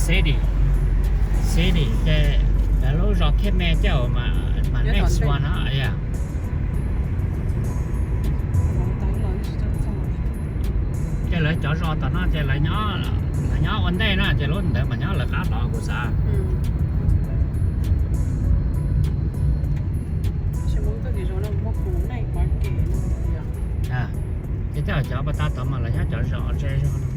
City, city ces lawv lub zos Khej Me coj mas next one no. Ces lawv cov zos tom no ces lawv nyob ua ntej na, ces lub ntawd mas nyob lawv qab los kuv xav. Ces coj cov pas tas tod mas lawv nyob cov zos ze zog no.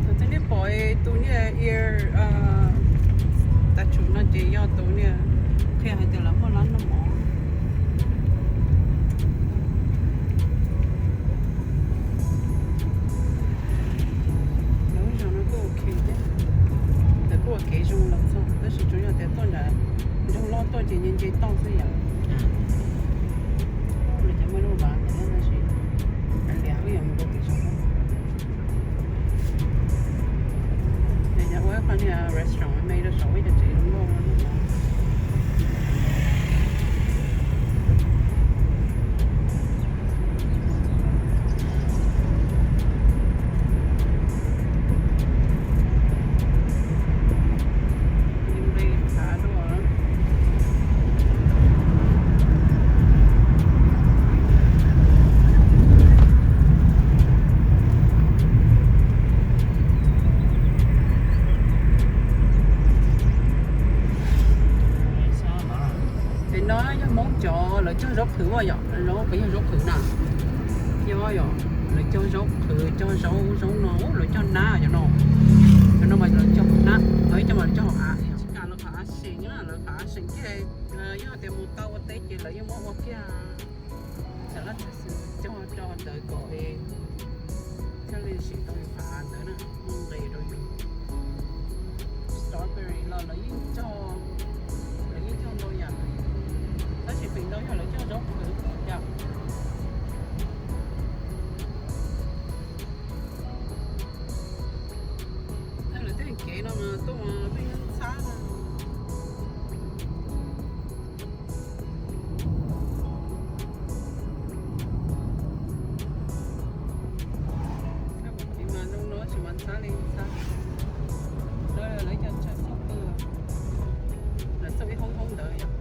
Tus twg nej pom tus niag ear statue no ces yog tus niag qhia hais tias lawv muaj lab noj mov. Lawv zos no kuj ok thiab, lawv kuj ua kev zoo los txog tab sis tsuas yog tias tuaj nram nroog loj tuaj ces nce nce toj xwb yom. Lawv cov muaj lub vaj ntawd tab sis lias wb yuav mus rau tim zos. Ces ua ib qho niag restaurant me rau saum ib co tsev zoo nkauj no. Ces no yog Hmoob cov lawv cog zaub qhwv yom, zaub peb yog zaub qhwv na. Yog yom, lawv cog zaub qhwv, cog zaub, zaub no lawv cog nab cov no. Cov no mas lawv cog nab, cov mas lawv cog hauv av, tsis kam lawv qhov av seem, lawv qhov av seem thiaj, yog tias mus tau ua teb ces lawv yeej muab ua kiag. Txawm laj txawm xwm cog rau ntawd kom thiaj li siv tau yus qhov av ntawd na, muaj nqis rau yus. Strawberry los lawv yeej cog, lawv yeej cog ntau yam, tab sis feem ntau yog lawv cog zaub qhwv yom. Lawv tej kev no mas tuaj mas pheej ntxhab no. Ces mas zoo no tsis mas ntxhab li ntxhab. Lawv cov chaw txog pw, lawv txog ib hoob hoob ntawd yom.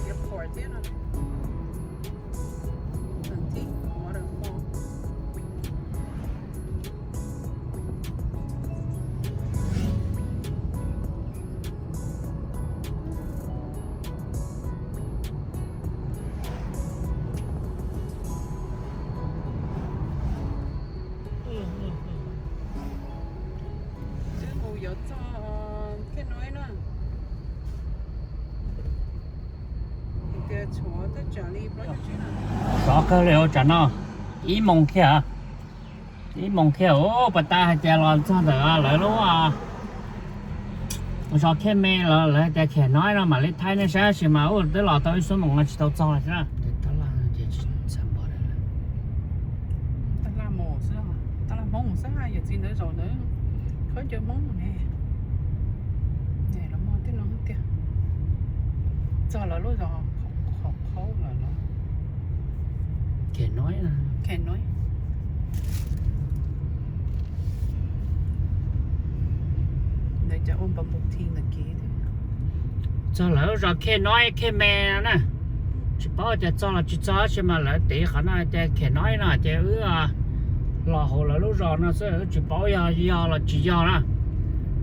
Yog port thiab no. Twb mus yuav txog Khej Nuaib na. Tias tshuav tej tsam li plaub caug tsib na. Sov kawg li ua tsam no. Ib moos kiag, ib moos kiag ua pas tas hais tias los txog ntawm lawv lub zos Khej Me los lawv hais tias Khej Nuaib no mam li thaij nej saib sis mas ua twb los tau ib xuab moos no tsis tau txog li thiab. Taj laj mus xwb, taj laj Hmoob xwb, yawm txiv ntawd zaum ntawd khaub ncaws Hmoob ne. Los muaj tej no tiag. Txog lawv lub zos qhov qhaub lawm los. Khem Nuaib, Khem Nuaib. Ntawd cas ua npa npau thi ntawm kev thiab. Txog lawv lub zos Khem Nuaib Khem Me no na. Tsis paub tias txog los tsis txog sis mas lawv tiv qhov no tias Khem Nuaib no ces wb los hauv lawv lub zos no xwb, wb tsis paub yog yog los tsis yog na.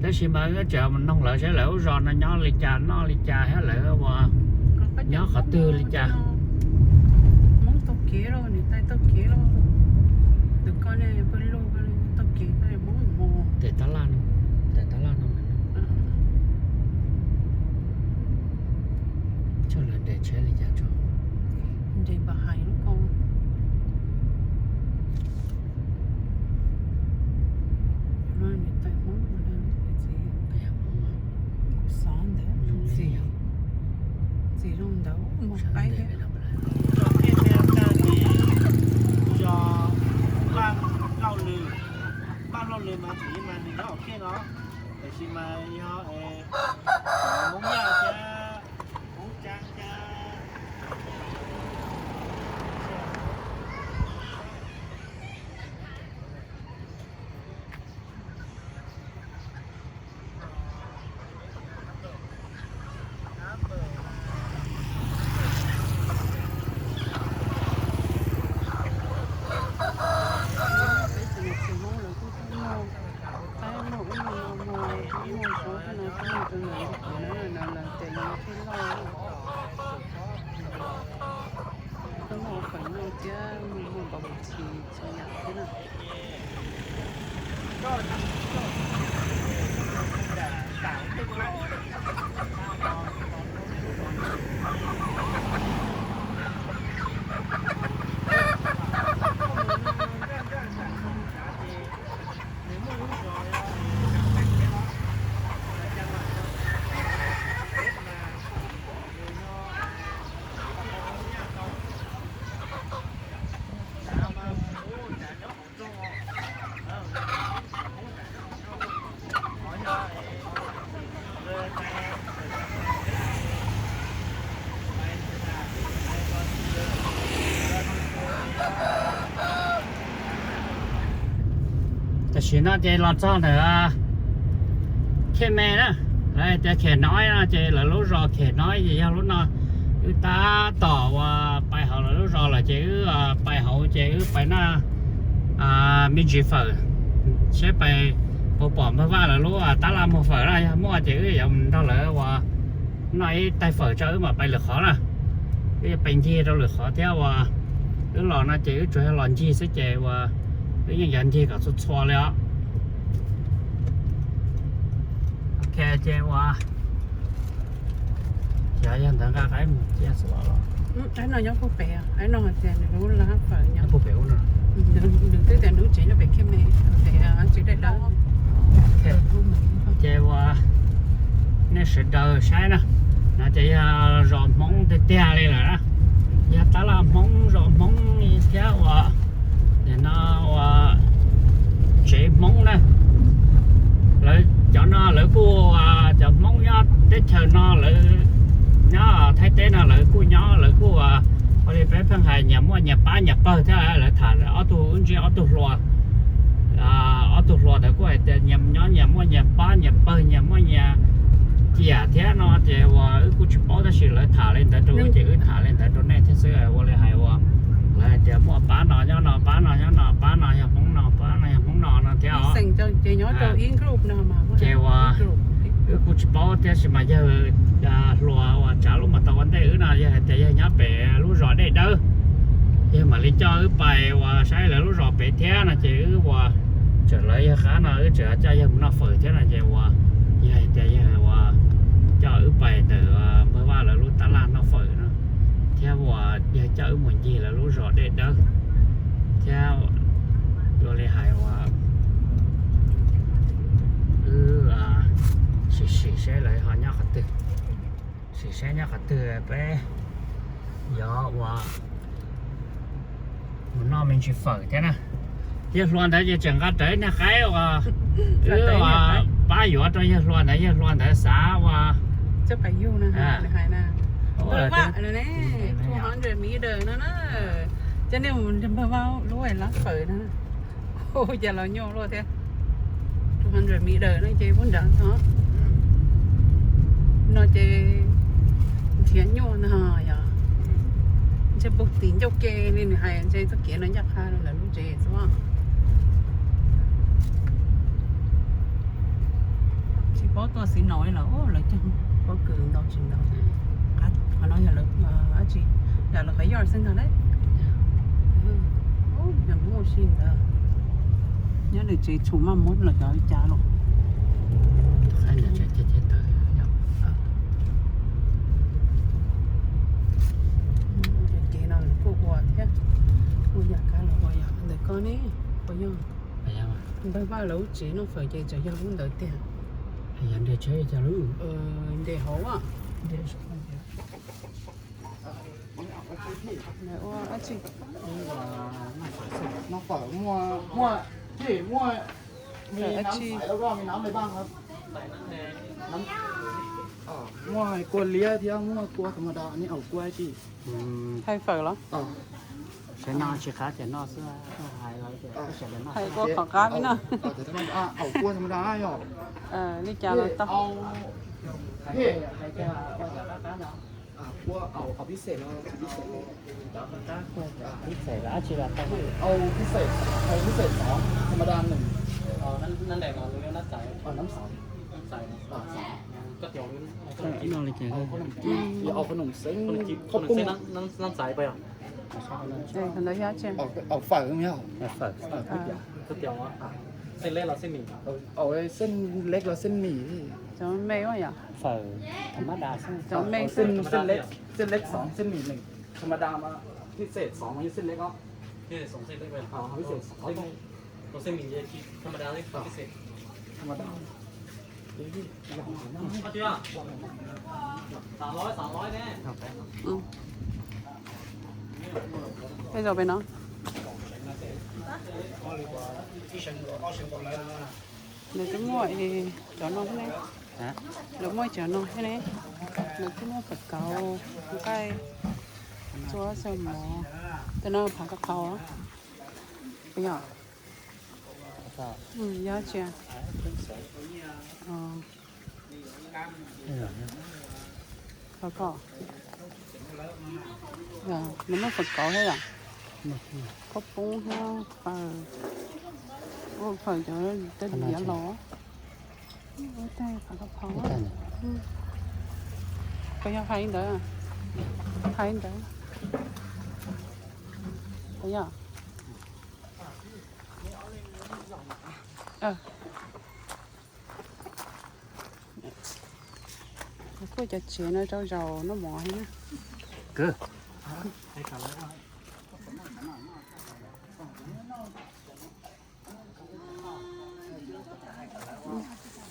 Tab sis mas wb tseem mus noog lawv saib lawv lub zos no nyob li cas noj li cas thiab lawv ua nyob qhov twg li cas. Hmoob taug kev los, niam tais taug kev los, tus koj ne pw lug taug kev, Hmoob mus. Tes tab laj, tes tab laj no. Tso lawv nres tsheb li cas tso. Nres npam hais lub ko. Niam tais Hmoob, kuv xav ntawd ntxim, ntxim zoo ntawd mus qaib thiab. Zos Paj Lauj Lwm, Paj Lauj Lwm mas tseem yog mas nws nyob hauv Khej no, tiam sis mas yog Hmoob Yaj thiab Hmoob Tsab thiab, Thiab muaj npaum tsis txhua yam thiab na. Tam sim no ces los txog ntawm Khe Me na, lawv tias Khe Nói no ces lawv lub zos Khe Nói ces yog lub no. Wb tab tom uas pais hauv lawv lub zos lawm ces wb pais hauv ces wb pais noj me ntsis fawm, seb pais puas pom npawg Vaj lawv lub tab laj muag fawm na, yog muaj ces wb yuav nrog lawv uas noj ib tais fawm tso wb mam pais lwm qhov na. Wb yuav pais ncig rau lwm qhov thiab uas wb los no ces wb tsuas yog los ncig xwb ces uas wb yeej yuav ncig kom txhua txhua li os. Ok ces uas yog ntawd nqa qaib mus cia xwb los. Qaib no nyob puag pem, qaib no hais tias nws lub lab fawm nyob puag pem ub no. Nws twb tias nws tsev nyob pem Khe Me, tsev daim dawb. Ces uas nej sawv daws saib na, no ces yog zos Hmoob tiag tiag li lawm na, yog tab laj Hmoob zos Hmoob li thiab uas nim no uas tsev Hmoob na. Lawv cov no lawv kuj, cov Hmoob nyob teb chaws no lawv nyob Thaib teb no lawv kuj nyob lawv kuj ua li peb pheej hais nyias muaj nyias pab nyias pawg thiab lawv tham ob tug wb ntsib ob tug hluas, ob tug hluas ntawd kuj hais tias nyias nyob nyias muaj nyias pab nyias pawg nyias muaj nyias ciam thiab no ces uas wb kuj tsis paub tab sis lawv tham li ntawd rau wb ces wb tham li ntawd rau nej thiab xwb ua li hais uas lawv hais tias muaj pab no nyob no pab no nyob no pab no yog Hmoob no pab no yog Hmoob no no thiab os. Ces uas wb kuj tsis paub thiab sis mas yawg hluas uas tsav lub mas tau ua ntej wb no yog hais tias yawg nyob pem lub zos Dej Dawb, yawg mam li coj wb pais uas saib lawv lub zos pem thiab no ces wb uas tseem lawv yawg qab no wb tseem coj yawg mus noj fawm thiab no ces uas yawg hais tias yawg uas coj wb pais ntawm npawg Vaj lawv lub tab laj noj fawm no thiab uas yawg coj wb mus ncig lawv lub zos Dej Dawb thiab ua li hais uas wb sim sim saib lawv ho nyob qhov twg, sim saib nyob qhov twg peb yuav ua mus noj me ntsis fawm thiab na. Yawg hluas ntawd ces tseem nqa rawv ib niag qaib uas wb pab yuav rau yawg hluas ntawd, yawg hluas ntawd xav ua two hundred meter no na, coj nej mus npawg Vaj lub lab fawm na. Ua cas los nyuaj luaj thiab. Two hundred meter no ces puag nrad no, no ces nrhiav nyuaj no yog ntshe puag tim ncauj ke li nws hais ntshe txoj kev no ncaj qha rau lawv lub tsev xwb. Tsis paub tuaj xwb no lawm lawv cog pob kws ntau tsis ntau. Qhov no yog lawv dab tsi, yog lawv qhov yoj xwb ntag lauj. Yog muaj si ntawd nyob nws tsev tshum maj muab lawv cov li cas los. Kev no kuj ua thiab, ua yam kab los ua yog ntawm koj ne, puas yog? Npawg Vaj lawv lub tsev noj fawm ces tseem yog lub ntawd tiag. Nres hauv a. Ua dab tsi? Noj fawm muaj, muaj, muaj me nab xaiv los koj me nab me npaj. Muaj kua liab thiab muaj kua tha ma da, nej haus kua dab tsi? Hais fawm los? Sawv no tsis qab ces noj xwb, hais kua qhov qab li no. Haus kua tha ma da yog li cas los tau. Ua, au, au pib xes los, pib xes los. Pib xes los, au pib xes, au pib xes xov, tha ma da nws. Nab xaiv. Au qhob noom xeeb, qhob noom xeeb. Ê, thằng đó giá chưa? Ổ, ổ phở không nhỉ? Phở. Phở. Xiên lếc los xiên mì? Ổ, xiên lếc los xiên mì đi. Chó mê quá nhỉ? Phở. Chó mê. Xiên, xiên lếc, xiên lếc sóng, xiên mì mình. Tham ma da mas, พิเศษ sóng, xiên lếc á. พิเศษ sóng, xiên lếc. Xiên mì tham ma da, พิเศษ. Tham ma da. Peb zaum pem no. Lawv twb muaj cov no thiab ne. Lawv muaj cov no thiab ne. Lawv twb muaj pham kauv, nqaij, txua xyaw mov. Tej no phav kab phau. Puas yog? Yog tsia. Nws muaj pham kauv thiab yom? Khaub poob thiab fawm. Ua fawm cov tej diav los. Ua tej pham kab phau. Puas yog hais ntawd? Hais ntawd. Puas yog? Kuj cov tsev no rau zaum noj mov thiab na.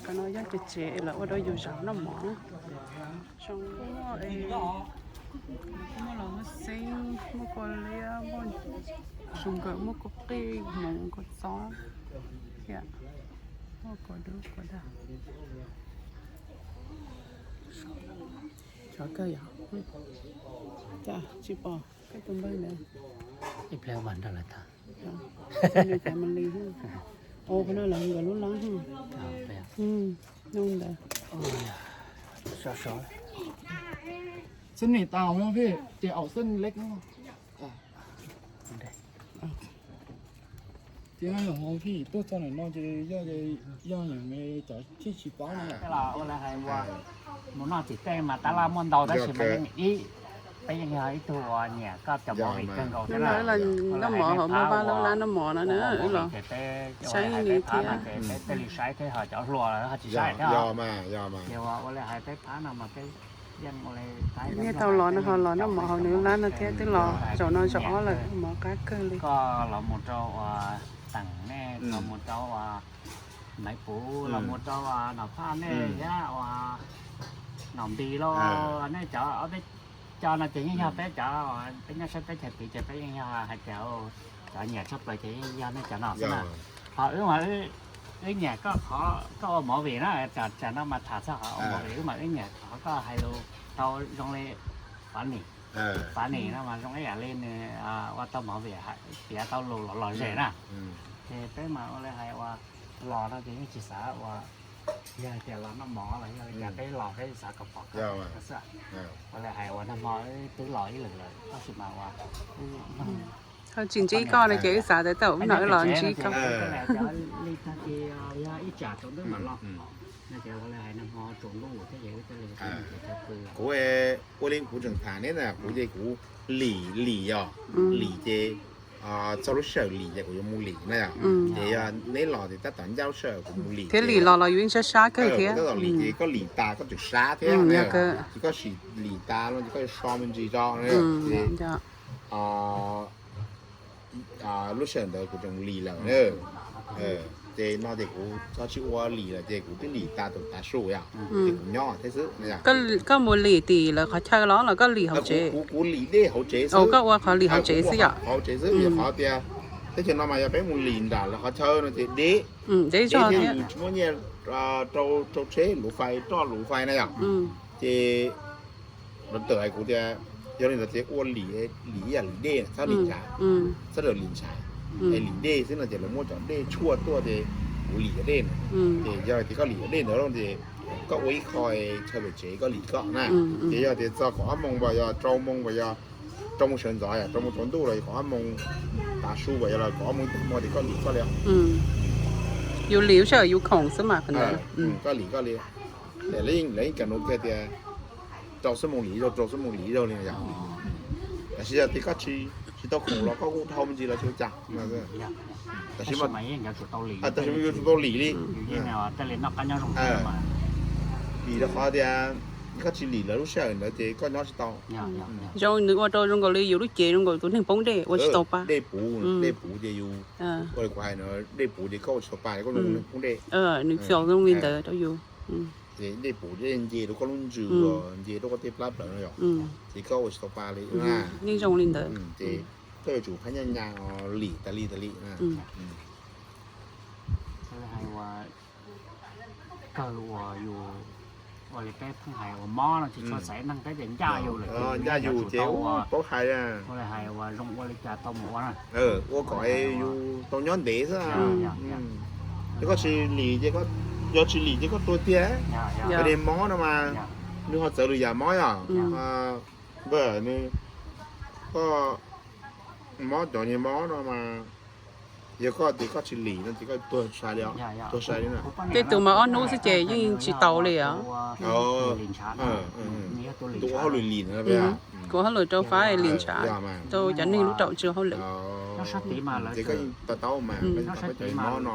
Qhov no yog cov tsev lawv ua rau yus zaum noj mov na. Zoo muaj, muaj los muaj xeeb, muaj kua liab, muaj zoo nkawm, muaj kua qij, hmoov, kua txob thiab muaj kua dub kua dag. Xyov kawg yog, cas tsis pom koj tus npawg ntawd. Ib pliag mam nrog lawv tag. Nws cas mas li, ua qhov no lawv nkawd lub lab. Nug ntawd. Xwb nws tau no phi, ces ua xwb leb no. Ces yog hauv phi tuaj txog ntawm no ces yog, yog nws cov tsis tsis paub no. Ua li hais mus noj tim tej mas tab laj muaj ntau tab sis mas yeej ib, peb yeej yog ib tug uas nyiam koj cov movie kawg nkaus thiab na. Noj mov hauv maj vaj lub lab noj mov no na, wb los saib li thiab. Peb thiaj li saib thiab ho cov hluas ho tsis saib thiab. Ces ua li hais peb phab no mas peb yeej ua li, nej tau los no ho los noj mov hauv nws lab no thiab, twb los zaum no zaum ob lawm, mov qab kawg li. Koj los mus rau uas teem nej los mus rau uas Maiv Puv los mus rau uas Nom Phaj nej thiab uas Nom Npis los nej cov ob peb co no ces yeej yog peb cov, peb nyob sab teb chaws tid ces peb yeej yog hais tias cov nyiam tshaj plaws ces yeej yog nej cov no xwb na. Ho wb mas wb nyiam koj qhov koj ua movie na, tsam no mas tham txog qhov ua movie, wb mas wb nyiam qhov koj hais lus tau zoo li funny, funny no mas zoo ib yam li nws ua tau movie piav tau lus los lom zem na. Ces peb mas ua li hais ua los no ces yeej tsis xav ua, yog hais tias los noj mov los yog li cas peb los peb xav kom pom koj xwb. Ua li hais ua nag hmo twb los ib lwm lawm tab sis mas ua ho tsis ntsib koj no ces wb xav tias tej zaum no wb los ntsib koj. Li tag kis yog ib tsam tsaus ntuj mam los no ces ua li hais nag hmo tsaus ntuj thiab ces wb thiaj li ua li kuv tseem tham neb na, kuv ces kuv lim lim yog lim ces txog lub sij hawm lim ces kuv yuav mus lim na yom. Ces yog neb los ces tab tom ncaj lub sij hawm kuv mus lim thiab. Lim los los yus ib sab sab kawg thiab, tab tom lim ces koj lim tas koj tseem sab thiab, ces koj sim lim tas no ces koj yuav so me ntsis tso. Lub sij hawm ntawd kuv tseem lim lawm na. Ces no ces kuv txhob tsis ua lim lawm ces kuv twb lim tas tus tav su yom, ces kuv nyob thiab xwb. Koj mus lim tim lawv qhov chaw los los koj lim hauv tsev? Kuv lim dej hauv tsev xwb. Koj ua qhov lim hauv tsev xwb yom? Hauv tsev xwb vim qhov tias teb chaws no mas yog peb mus lim nram lawv qhov chaw no ces deb, deb zog thiab tsis muaj nyiaj rau tsheb luv fais roj luv fais na yom. Ces lawv tawm hais kuv tias yog li ntawd ces ua lim, lim ib yam lim dej, txhob lim ntshav, txhob lim ntshav, es lim dej xwb no ces lawv muab cov dej tshuaj tuaj ces kuv lim cov dej na. Ces yog tias koj lim cov dej ntawd ces koj ua ib qho chaw pem tsev koj lim koj na. Ces yog tias txog kaum ob moos uas yog rau moos uas yog rau moos sawv ntxov yom, rau moos tsaus ntuj los kaum ob moos tav su uas yog los kaum ob moos tag hmo ces koj lim koj li. Yus lim lub sij hawm yus khoom xwb mas. Koj lim koj li. Lawv yeej kam nuv kiag tias rau xuab moos lim ib zaug, rau xuab moos lim ib zaug li yom. Tab sis yog tias koj tsis tsis tau khoom los koj kuj dhau me ntsis los tsis ua cas. Tab sis mas yuav tsum tau lim li, vim rau qhov tias koj tsis lim lawv lub sij hawm ntawd ces koj nyob tsis tau. Zoo nws ua rau zoo nkaus li yus lub cev zoo nkaus tus neeg poob dej ua tsis tau pa. Dej puv, dej puv ces yus, ua li kuv hais no, dej puv ces koj ua tsis tau pa, koj zoo neeg poob dej. Nws xyaum zoo li ntawd rau yus. Ces dej puv dej nce rau koj lub ntsws, nce rau koj tej plab plawv no yom, ces koj ua tsis tau pa li. Nej zoo li ntawd. Ces koj yuav tsum phab nyaj nyas lim tas li tas li. Kawg uas yus ua li peb pheej hais uas mob no tsis tshua xaiv neeg thiab ces ncaj yus lawm, ncaj yus ces paub hais, ua li hais uas zoo ua li cas tau mus ua na. Ua kom yus tau nyob ntev xwb. Ces koj tsis lim ces, yog tsis lim ces koj tuag tiag. Yog li mob no mas nws ho txawv lwm yam mob yom. Npawg, nws, koj mob cov niag mob no mas yog koj tias koj tsis lim no ces koj tuag sai li, tuag sai li na. Tej tus mas ob hnub xwb ces yeej tsis tau li os. Tus ua hauj lwm lim no, kuv hauj lwm rau fab lim ntshav rau cov neeg lub raum tsis ua hauj lwm. Ces koj yeej to taub mas, koj cov mob no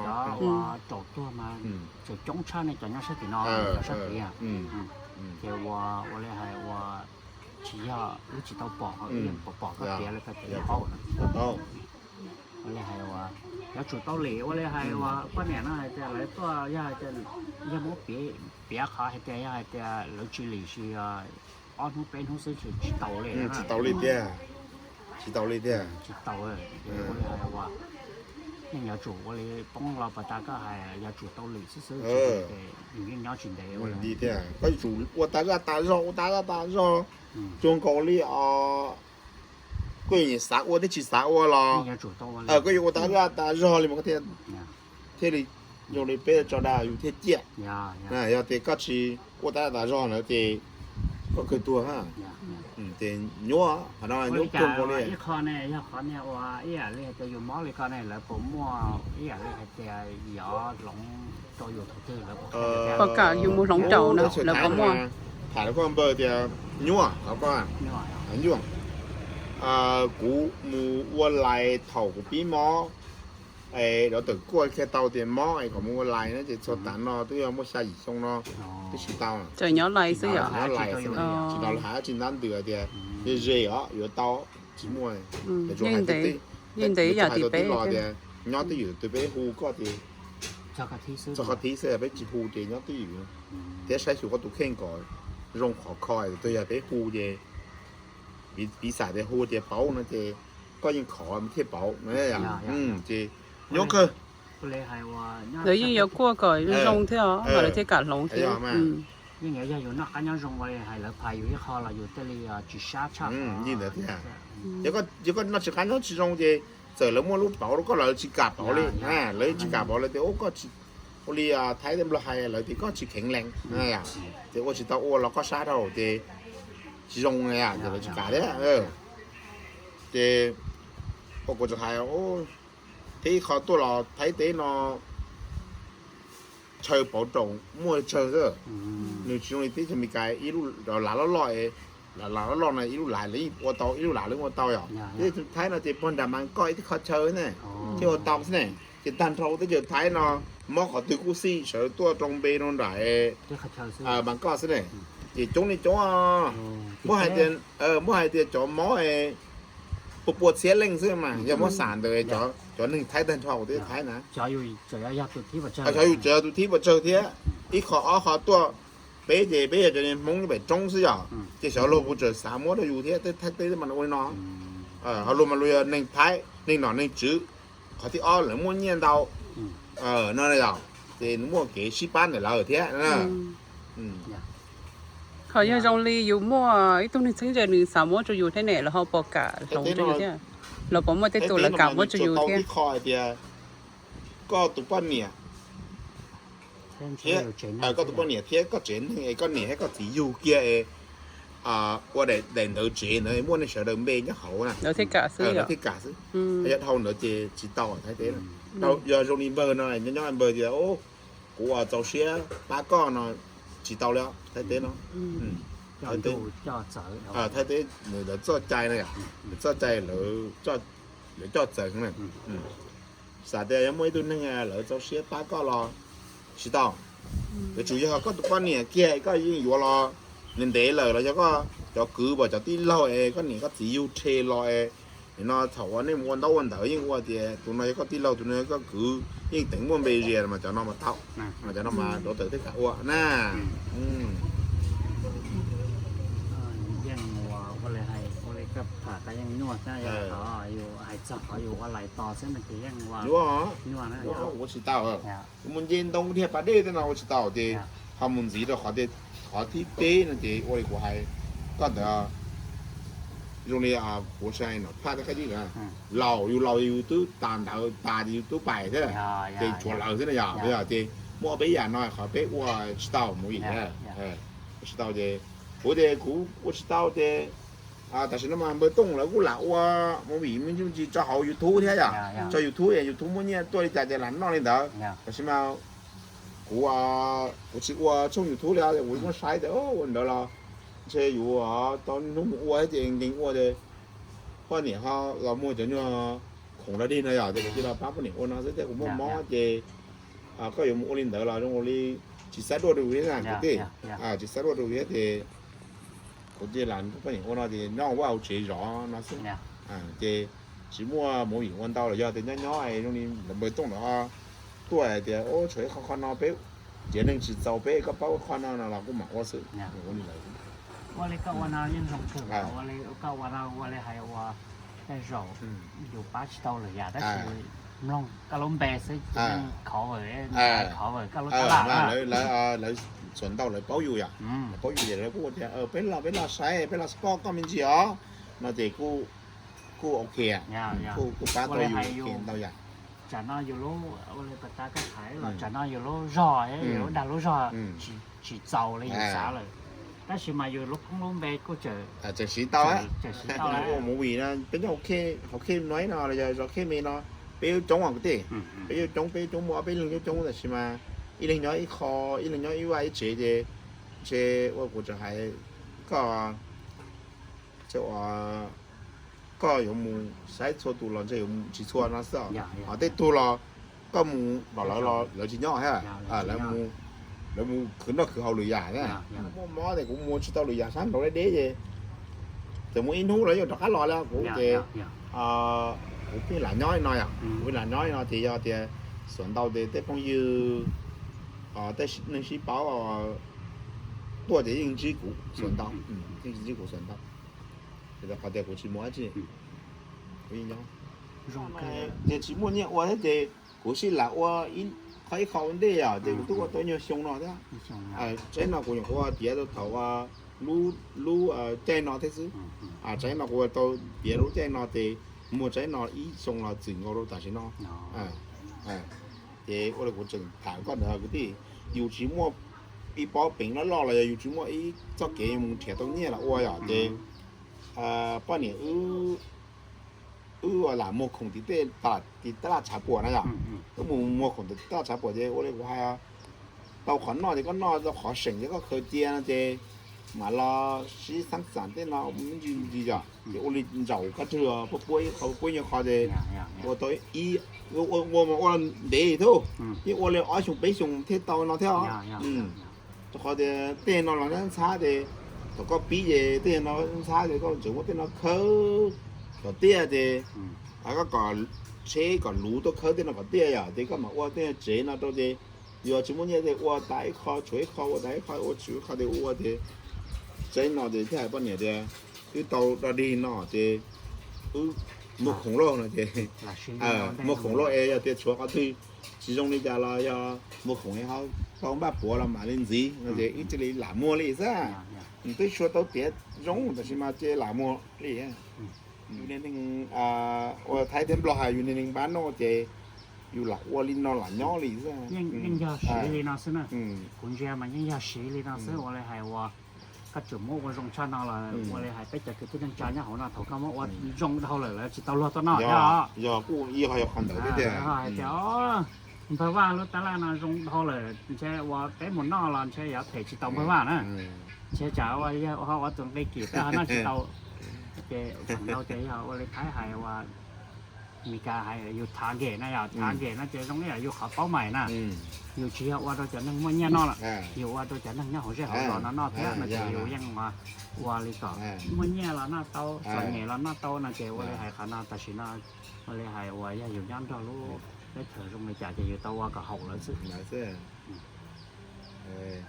ces ua ua li hais ua tsis yog wb tsis tau pom, pom koj tiav li koj tiav paub na. Ua li hais ua yuav tsum tau lim, ua li hais ua poj niam no hais tias lawv tuaj yog hais tias, yog muab piav qhov hais tias yog hais tias lawv tsis lim sis ob hnub peb hnub xwb tsis tau li, tsis tau li tiag, tsis tau li tiag, tsis tau. Ua li hais ua yeej yuav tsum ua li poob los pas tas koj hais yuav tsum tau lim xwb xwb, yus yeej nyob tsis ntev li tiag. Koj yuav tsum ua tas zaj tas zog, ua tas zaj tas zog, tsuas nkaus li os. Koj yeej xav ua thiab tsis xav ua los koj yuav ua tas zaj tas zog li mas koj thiaj, thiaj li zoo li peb tso dag yus thiaj ciaj. Yog tias koj tsis ua tas zaj tas zog ntawd ces koj kawg tuag. Ces nyuaj, qhov no nyuaj kawg nkaus li. Ib qho ne yog qhov niag ua ib yam li hais tias yus mob li ko ne lawv puas muaj ib yam li hais tias yov hloov rau yus thaum twg lawv puas, puas kam yus mus hloov rau na, lawv puas muaj? Tham rau koj npawg tias nyuaj, qhov koj nyuaj. Kuv mus ua lais thaum kuv pib mob, es dov tawm kuaj kiag tau tias mob es kom mus ua lais na ces txog tav no twb yog muaj xya yim xyoo no twb tsis tau. Tseem nyob lais xwb yom? Nyob lais xwb, tsis tau hais dab tsi ntab ntws tias ze ze os yuav tau, tsis muaj. Yeej ntev ib yam li peb los tias nyob twj ywm, twb peb hu koj tias txog qhov thib xwb, peb tsis hu ces nyob twj ywm thiab saib xyuas koj tus kheej kom zoo khov kho, twb yog peb hu ces piv xam tias hu tias paub no ces koj yeej khov thiaj paub no. Ces nyob kawg, lawv yeej yuav kuaj kom zoo thiab os, mas lawv thiaj kam hloov thiab. Yeej yog yus noj qab nyob zoo ua li hais lawv phais yus ib qho los yus thiaj li tsis sab tshaj. Yeej ntawd thiab. Yog koj noj tsis qab nyob tsis zoo ces txawm lawv muaj lub pauv rau koj los lawv tsis kam pauv li. Lawv tsis kam pauv, lawv tias ua koj tsis, ua li Thaib tej nplog hais lawv tias koj tsis kheev lees, ces ua tsis tau ua los koj sab dhau ces tsis zoo, ces lawv tsis kam thiab. Ces ua kuv txawm hais thiab ib qho tuaj los Thaib teb no chaw pauv raum muaj tsawg xwb. Nws tsis zoo li teb chaws Amelikas ib lub lav loj loj, lav loj loj no ib lub lav lawv yeej ua tau, ib lub lav lawv ua tau yom. Teb chaws Thaib no ces puag nram Mas Koj ib teb qho chaw ne, thiaj ua tau xwb ne. Ces tag nrho teb chaws Thaib no mob qhov twg kuj xij sawv tuaj rau npe rau nram Mas Koj xwb ne. Ces coob li coob, muab hais tias, muab hais tias cov mob pua pua txhiab leej xwb mas yog muab xam ntawd cov neeg Thaib tag nrho teb chaws Thaib na, xyov yus tseem yog tus thib pes tsawg thiab. Ib qho ob qho tuaj, peb ces peb yog cov Hmoob nyob pem roob xwb yom, ces xyov luag puas tseem xav muab rau yus thiab. Teb Thaib teb mas ua li no, ho luag mas luag yog neeg Thaib, neeg nom neeg tswv, qhov thib ob lawv muaj nyiaj ntau no yom, ces nws muaj kev sib pab ntawm lawv thiab. Qhov yog zoo li yus muaj ib tug neeg txheeb ze nws xav muab rau yus thiab ne, lawv ho puas kam hloov rau yus thiab? Lawv puas muaj tej tus lawv kam muab rau yus thiab? Koj tus poj niam thiab, koj tus poj niam thiab koj tsev neeg es koj niam thiab koj txiv yug kiag es ua daim ntawv tsev ntawd muaj nej sawv daws npe nyob hauv na, lawv thiaj kam xwb. Yog dhau ntawd ces tsis tau Thaib teb. Yog zoo li npawg no nyob nyob npawg tias kuv ua txaus siab pab koj no, tsis tau li Thaib teb no. Thaib teb nws lawv txoj cai no yom, lawv txoj cai lawv coj txawv na. Xav tias yog muaj ib tug neeg lawv txaus siab pab koj los tsis tau. Yuav tsum yog koj tus poj niam kiag koj yeej yuav los ntev ntev lawm los yog koj cov kwv uas cov tij laug es koj niam koj txiv yug rhe los es nim no thaum uas nej mus ua ntaub ua ntawv yeej ua tias tus no yog koj tij laug tus no yog koj kwv yeej teev muaj npe zias mas cov no mas tau, mas cov no mas rov tawm tej kam ua na. Yeej ua li hais ua li koj tham yeej nyuaj xwb, yog yus hais txog qhov yus ua lais tos xwb no ces yeej ua nyuaj, ua tsis tau. Mus nce ntoo dhia pas dej tej no ua tsis tau ces ho mus ntxiv rau qhov thib peb no ces ua li kuv hais koj ntawd, zoo li kuv sai no phaj tej qab dib na, laus yus laus yus twb tas ntawd tas ces yus twb pais thiab, ces tsuav lawv xwb na yom. Ces muaj ob peb yam no qhov peb ua tsis tau mus vim ua tsis tau ces kuv tias kuv ua tsis tau ces tam sim no mas npawg Tooj lawv kuj lam ua movie me ntsis tso hauv YouTube thiab yom, tso YouTube es YouTube muaj nyiaj tuaj li cas ces lam noj li ntawd. Tam sim no kuv kuv tsis ua tshooj YouTube li os, kuv muab saib tias ua ntawd los ntshe yus tau hnub mus ua thiab ces nkees ua ces poj niam ho los muag cov nyuag khoom dog dig no yom, ces kuv cia li pab poj niam ua no xwb thiab kuv muaj mob ces koj yuav mus ua li ntawd los zoo ua li tsis xav dua rau vim na kwv tij, tsis xav dua rau vim ces kuv cia li poj niam ua no ces nyob vaj hauv tsev zov no xwb. Ces tsis muaj movie ua ntau los yog tias nyob nyob zoo li lawv npawg Tooj lawv tuaj hais tias tshuav ib qho qhov no peb tiav neeg tsis txaus peb koj pab ua qhov no no los kuj mam ua xwb. Ua li koj ua no yeej zoo kawg, ua li koj ua no ua li hais ua tej zaum yus pab tsis tau lwm yam tab sis mloog koj lub npe xwb ces yeej cover, cover koj lub tab laj. Lawv txhua ntau lawv paub yus yom, lawv paub yus ces lawv kuj tias peb los peb los saib peb los spot koj me ntsis os no ces kuj ok, kuj pab tau yus ntau yam. Tsam no yus lub ua li pas tas koj hais los tsam no yus lub zog, yus lub dag lub zog tsis txaus li yus xav lawm, tab sis mas yus lub koob lub npe kuj tseem siv tau, tseem siv tau ua movie no peb nyob hauv khej no no los yog zos khej me no peb yuav coob os kwv tij, peb yuav coob peb yuav coob muaj ob peb leeg yuav coob tab sis mas ib leeg nyob ib qho, ib leeg nyob ib vaj ib tsev ces ntshe ua kuv tseem hais koj, koj yuav mus saib txhua tus los ntshe yuav tsis txhua no xwb, ho tej tug los koj mus los lawv los lawv tsis nyob thiab, lawv mus khwv noj khwv haus lwm yam thiab. Muaj mob ces kuv mus tsis tau lwm yam sab nraud deb deb ces txawm muaj ib hnub los yeej rov qab los li kuv ces kuv pheej lam nyob li no yom, kuv pheej lam nyob li no ces yog tias xuas ntau ces tej phooj ywg, tej neeg sib paub tuaj ces yeej ntsib kuv xuas ntau, yeej ntsib kuv xuas ntau. Ces qhov tias kuv tsis mus dab tsi, kuv yeej nyob. Ces tsis muaj nyiaj ua thiab ces kuv sij lam ua qhov ib qho ua ntej yom, ces kuv twb ua tau nyuag xyoo no thiab. Tsaib no kuv nyuam qhuav tiav tau thaum lub caij no thiab xwb. Tsaib no kuv tau tiav lub caij no ces muag tsaib no ib xyoo los txwm nkaus rau tam sim no. Ces ua li kuv tseem tham koj ntawd kwv tij, yus tsis muaj ib pob peev loj loj los yog yus tsis muaj ib txoj kev yuav mus nrhiav tau nyiaj los ua yom, ces poj niam wb lam muag khoom tim tej tab laj tshav puam na yom, wb mus muag khoom tim tab laj tshav puam ces ua li kuv hais, tau qhov noj ces koj noj, tau qhov seem ces koj khaws cia no ces mam los sib xaab xam tej no me ntsis ntsis yom, ces ua li ntsaum koj twg puab puab ib qho puab nyuag qho ces ua tau ib, ua mas ua ntev thiab, yeej ua li ob xyoo peb xyoo thiaj tau no thiab os. Rau qhov tias tej no los ntxhab ntxhab ces thaum koj pib ces tej no ntxhab ces koj tseem muab tej no khawb kom tiaj ces koj kom tsheb kom luv tuaj khawb tej no kom tiaj yom, ces koj mam ua tej tsev no rau ces yog tsis muaj nyiaj ces ua tas ib qho tshuav ib qho, ua tas ib qho ua tshuav ib qho ces ua ces tsaib no ces thiaj hais poj niam tias wb tau dog dig no ces wb muag khoom lauj no ces muag khoom lauj es yog tias tshuav qhov twg tsis zoo li cas los yog muag khoom es ho tau npaj puav los mam li ntxiv no ces wb cia li lam muag li xwb. Twb tsis tau tiav zoo tab sis mas cia li lam muag li. Yus niag neeg ua Thaib thiab Nplog hais yus niag neeg npab noj ces yus lam ua li no lam nyob li xwb. Yeej yog siv li no xwb na. Kuv ntsia mas yeej yog siv li no xwb, ua li hais uas koj tseem muab ua zoo tshaj no los ua li hais peb cov kwv tij neej tsa nyob hauv no thaum koj muab ua zoo dhau lawm lawv tsis tau luag tuaj noj thiab. Yog kuj yog qhov ntawd thiab tiag. Hais tias npawg Vaj lub tab laj no zoo dhau lawm ntshe uas peb mus noj los ntshe yuav them tsis tau npawg Vaj na. Ntshe tsam ua yog ho ua tus nqi kim peb ho noj tsis tau. Ces feem ntau ces yog ua li Thaib hais ua Meskas hais yus target na, yog target no ces zoo li yus qhov paub mais na. Yus tsis yog ua rau cov neeg muaj nyiaj noj lawm, yus ua rau cov neeg nyob hauv zej hauv zos no noj thiab no ces yus yeej ua li kom muaj nyiaj los noj tau, txom nyem los noj tau no ces ua li hais qhov no tam sim no ua li hais uas yog yus nyob nrog lub teb chaws zoo li cas ces yus tau ua kom haum lawv xwb.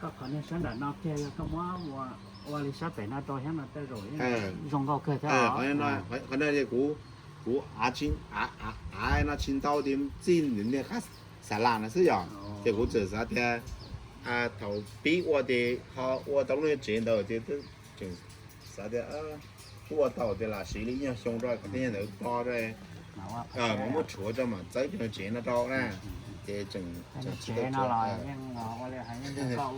Koj qhov niag sab nram no kiag yog koj muab ua li sab pem no rau thiab no tej zaum zoo nkauj kawg thiab. Qhov no kuv, kuv av no tsis ntau tias txij niag qab xav las no xwb yom, ces kuv txawm xav tias thaum pib ua ces ho ua tau lub niag tsev ntawd ces tseem xav tias kuj ua tau tias lam siv li ib nyuag xyoo rau kom tej nyuag ntawd to rau, mas muab rhuav rau mam txawb cov niag tsev no rau na, ces tseem tsis tau tsev no los yeej ua li hais yeej kawg,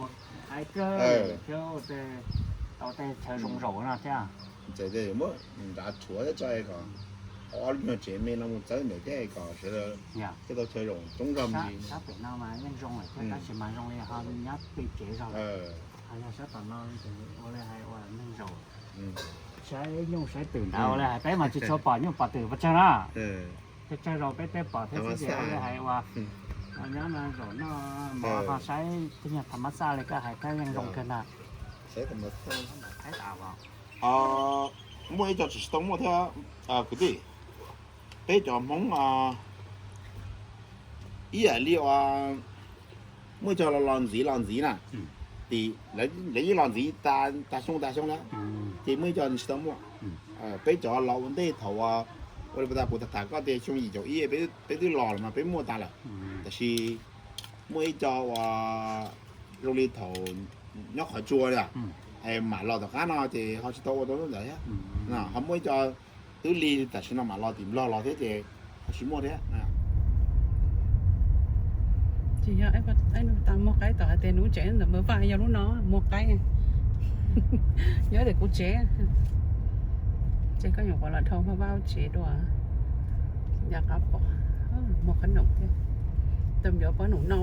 tau tej chaw zoo zaum no thiab. Txawm tias yuav muab nrad rhuav thiab tso kom ob lub nyuag tsev me no mus txawb ntawd thiab kom sawv daws thiaj tau chaw zaum coob zog me ntsis. Sab pem no mas yeej zoo lawm thiab tab sis mas zoo li ho nyob pem tsev zog lawm. Ho yog sab tom no ua li hais ua neeg zaum, saib nyuj saib twm ntawd ua li hais peb mas tsis tshua pom nyuj pom twm pes tsawg na. Tsawg tsawg zaus peb tej pom thiab xwb ces ua li hais ua nyob no zaum noj mov ho saib tej nyuag tham mab xaj li koj hais thiab yeej zoo kawg ntag. Muaj ib co tsis tau muaj thiab kwv tij, peb cov Hmoob ib yam li muaj ib co los los ntxiv los ntxiv na, lawv yeej los ntxiv tas xyoo tas xyoo na, ces muaj ib co tsis tau muaj. Peb cov los ua ntej thaum ua li pas tas kuv tham tham koj tias xyoo yim caum ib peb twb los los mas peb muaj tas lawm, tab sis muaj ib co uas zoo li thaum nyob qhov tsua li, mam los tom qab no ces ho tsis tau ua tau lub ntawd thiab. Ho muaj ib co twb lig tam sim no mam los tim Nplog los thiab ces ho tsis muaj thiab. Ces yog tas muag qaib tom hais tias nws lub tsev ntawm Npawg Vaj yog lub no muag qaib. Nyob tias kuv tsev, ces koj nyuam qhuav los dhau Npawg Vaj lub tsev dua. Nco qab pom muag qhob noom thiab. Tus npawg pob noom no,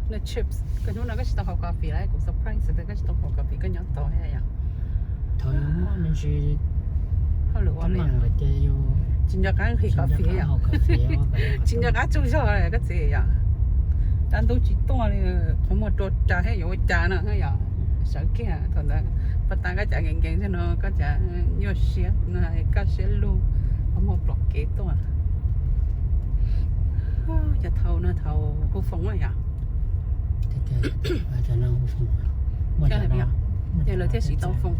no chips. Koj hnub no koj tsis tau haus coffee lawm, kuv surprise tias koj tsis tau haus coffee, koj nyob tod yom. Thaum yus muaj me ntsis hauj lwm ua li, tsis nco qab nqhis coffee yom. Tsis nco qab tsaug zog koj txiv yom. Dab ntub tsis tuaj li, qhov muag rua ras thiab yuav ua cas no yom. Sawv kiag thaum ntawd, pas tas koj cas nkees nkees thiab no koj cas nyuaj siab, koj siab lug, qhov muag plom kev tuaj. Cov thaum no thaum hu foom yom. Ces lawv thiaj siv tau foom.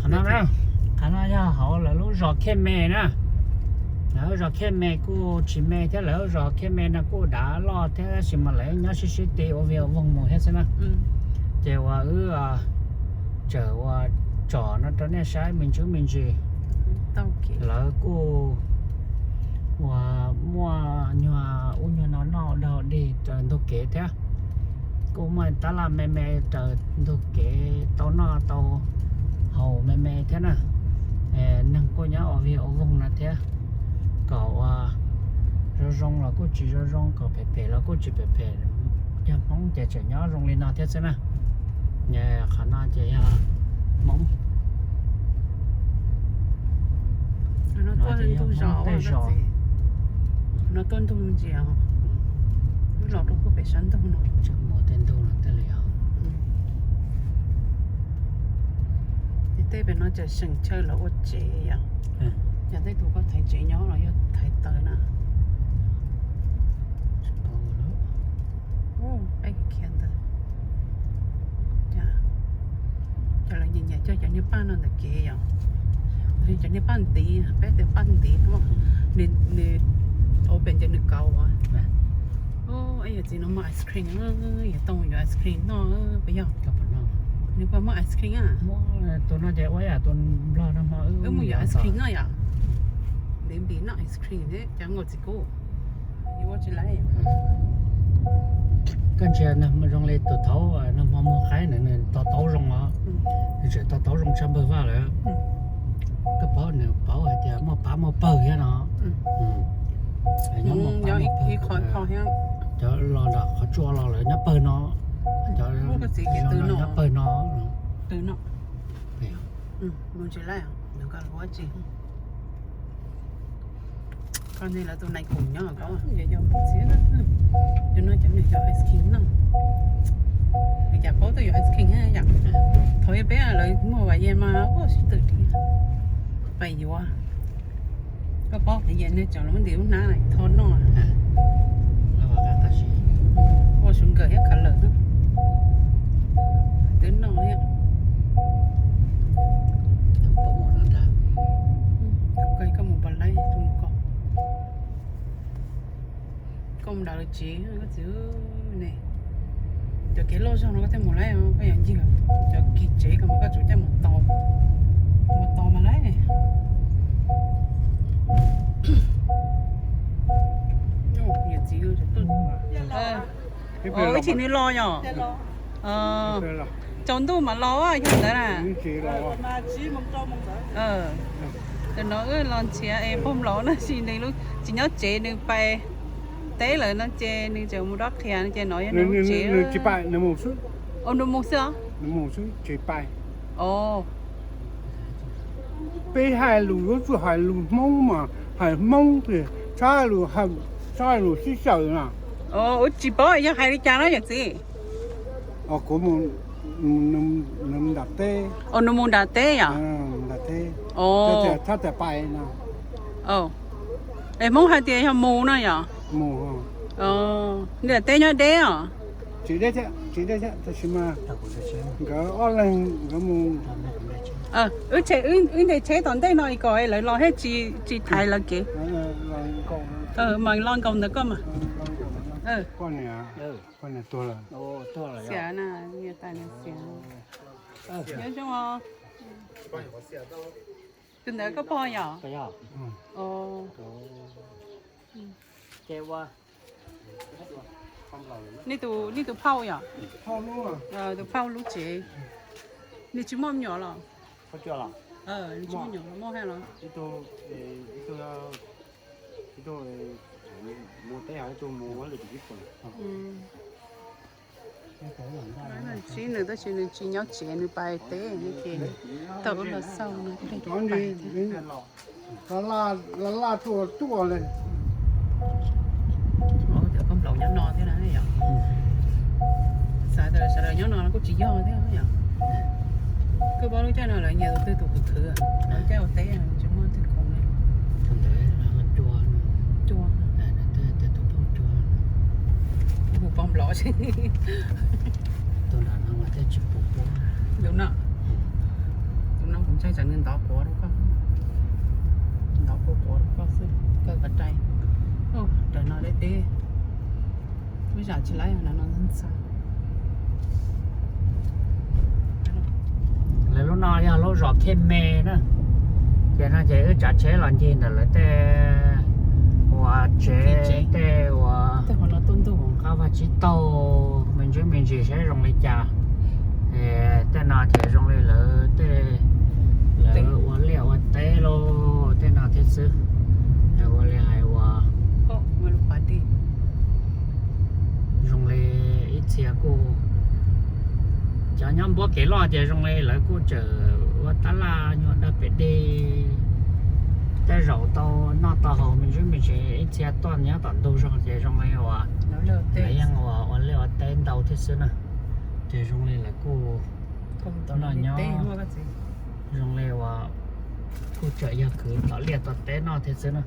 Qhov no, qhov no yog hauv lawv lub zos Khej Me na. Lawv lub zos Khej Me kuj tsis me thiab, lawv lub zos Khej Me no kuj dav loj thiab tab sis mas lawv nyob sib sib ti ua vias ua voog mus thiab xwb na. Ces uas wb txawm uas tsom no rau nej saib me ntsis me ntsis. Lawv kuj uas muaj nyuag ub nyuag no noj ua dog dig raws ntug kev thiab. Kuj muaj tab laj me me raws ntug kev tau noj tau haus me me thiab na. Neeg kuj nyob ua vias ua voog no thiab, kom uas zoo zoo los kuj tsis zoo zoo, kom phem phem los kuj tsis phem phem. Yog Hmoob ces tseem nyob zoo li no thiab xwb na. Qhov no ces yog Hmoob. Tej zos no tuaj ntug ntsis, los rau pem sab ntug no. Tej ntug no tej li os. Ces tej pem no ces seem chaw lawv ua tsev yom. Yog tej tug koj thaiv tsev nyob los yog thaiv taws na. Peb khiav ntawd, cov lawv nyiam nyiam coj cov niag paj no ntawm kev yom. Cov niag paj ntiv, peb tias paj ntiv, nws ua pem ces nws kauv. Ib yam txiv no muaj ice cream, yuav tau yuav ice cream noj puas yog? Nws puas muaj ice cream a? Tus no ces ua yam tus Nplog no, wb mus yuav ice cream noj yom. Ntiv npis noj ice cream thiab cov nkauj txiv kub. Yuav ua tsis laiv. Koj ntsia zoo li tus thaud nag hmo muag qaib ntawd nws to taub zoo os. Nws tseem to taub zoo tshaj Npawg Vaj lawm. Koj paub nws paub hais tias muaj pab muaj pawg thiab no. Nyob ib qho qho thiab. Cov los nram qhov tsua los lawv nyob pawg no. Cov nyob pawg no. Koj ne lawv tus nais khoom nyob koj. Cov no cov nws cov ice cream no. Cas paub twb yuav ice cream yom. Thaum ib peb lawv muag vas yas mas ua sib twm pais yuav. Koj paub vas yas ne, cov lawv muab ntim lub hnab tho noj. Ua sugar thiab khav lawm. Twb noj thiab. Koj mus pom laib, koj mus nram lawv tsev koj txiv ne. Cov kev loj zog no koj thiaj mus laib, koj yuav ncig cov kis tsev ko mas koj tsum coj mus tos, mus tos mas laib. Niam txiv, ib chim nws los yom. Tsaus ntuj mam los yog ntawd na. Tam no wb los nrhiav es pog nplaum no sis nws tsis nyob tsev, nws pais teb lawm no ces nws tseem mus dob qhia no ces no yog nws lub tsev. Nws mus xwb os. Peb hais lus yuav tsum hais lus Hmoob mas hais Hmoob tiag, txhob hais lus, txhob hais lus sib xyaw na. Ua tsis paub yog hais li cas no yom txiv. Kuv, nws mus nram teb. Nws mus nram teb yom? Nram teb. Txhob tias pais no. Es Hmoob hais tias yog mus no yom? Nram teb nyob deb os. Tsis deb thiab, tsis deb thiab, tab sis mas nkawd ob leeg nkawd mus. Wb nce tsheb tom ntej no kom lawv los thiaj tsis thaiv lawv kev. Mas los nkaus ntawd koj mas. Xiav na, niam tais na xiav. Nyob zoo os. Tus ntawd koj pog yom? Nej tus phauj yom? Tus phauj lub tsev. Nws tsis muaj me nyuam los? Nws tsis muaj me nyuam los muaj hais los? Nws tab sis nws tsis nyob tsev, nws pais teb no ces tau wb los xauj no thiaj li pais thiab. Laj laj tuaj tuaj li. Cov poj nplaum nyob no thiab na yom. Xav tias sawv daws nyob no kuj tsis yog thiab yom. Koj paub lub caij no lawv nyias tus twg tus khwv khwv, lub caij ua teb tsis muaj twg khoom li. Cua. Hu poj nplaum. Tus no, tus no kuv ntshai tsam nws ntov quav rau koj, ntov quav quav rau koj xwb, koj kav rai. Rawv no deb deb, ib zam tsis laib no no ntxhab. Lawv lub no yog lub zos Khej Me na. Ces no ces wb tsav tsheb los ncig ntawm lawv tej uas tsev, tej uas qab vaj tsib taug me ntsis me ntsis saib zoo li cas. Tej no ces zoo li lawv tej, lawv ua liaj ua teb lauj, tej no thiab xwb. Lawv ua li hais uas zoo li ib txhia kuj, cov nyob npuab kev loj ces zoo li lawv kuj tseem ua tab laj nyuag dag pem dej, tej zaum tau noj tau haus me ntsis me ntsis, ib txhia tuaj nyob tom ntug zog ces zoo li uas lawv yeej ua, ua liaj ua teb ntau thiab xwb na. Ces zoo li lawv kuj noj nyob, zoo li uas kuj tseem yog khwv tom liaj tom teb noj thiab xwb na.